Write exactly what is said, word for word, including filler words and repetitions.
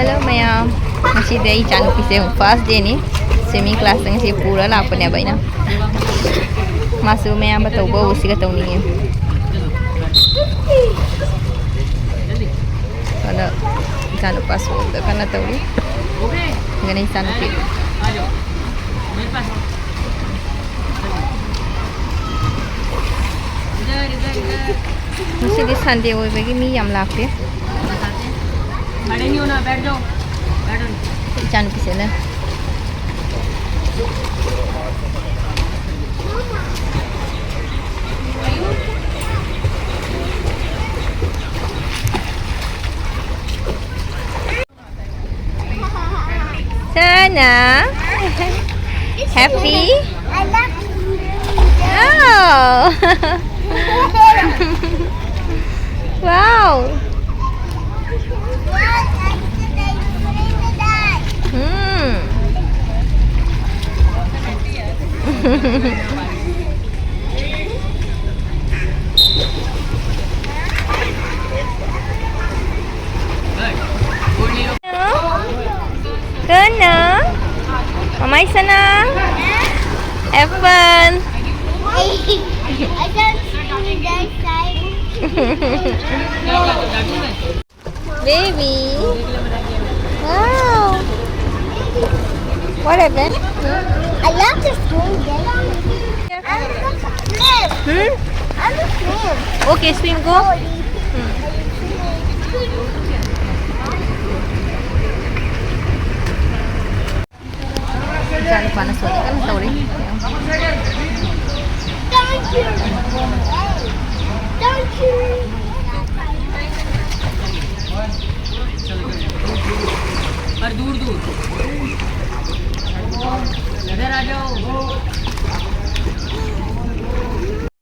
Hello ꯃꯌꯥꯝ, ꯉꯁꯤꯗꯤ ꯑꯩ ꯏꯆꯥꯅꯨꯄꯤꯁꯦ ꯑꯃꯨꯛ first dayꯅꯤ꯫ Swimming classꯇ ꯉꯁꯤ ꯄꯨꯔ ꯂꯥꯛꯄꯅꯦꯕ ꯑꯩꯅ꯫ ꯃꯥꯁꯨ ꯃꯌꯥꯝꯕ ꯇꯧꯕ ꯎꯁꯤꯒ ꯇꯧꯅꯤꯡꯉꯦ꯫ ꯑꯗ ꯏꯆꯥꯅꯨꯄꯥ ꯁꯣꯝꯗ ꯀꯟꯅ ꯇꯧꯔꯤ꯫ ꯑꯗꯨꯒꯅ ꯏꯆꯥꯅꯨꯄꯤ꯫ ꯉꯁꯤꯗꯤ Sunday ꯑꯣꯏꯕꯒꯤ ꯃꯤ ꯌꯥꯝ ꯂꯥꯛꯇꯦ꯫ ꯏꯆꯥꯅꯨꯄꯤꯁꯤꯅ꯫ Sana. Happy? Oh. Wow. Hmm. Good, no? Mamay sana? Have fun. I can't see you guys side. Baby. Wow. What happened? I love the school day. I'm a swim. Hmm? I'm a swim. Okay, swim go. Hmm. ꯏꯆꯥꯅꯨꯄꯥꯅ ꯁꯣꯗ ꯀꯟꯅ ꯇꯧꯔꯤ꯫ Don't you? Don't you? और दूर दूर। इधर आ जाओ।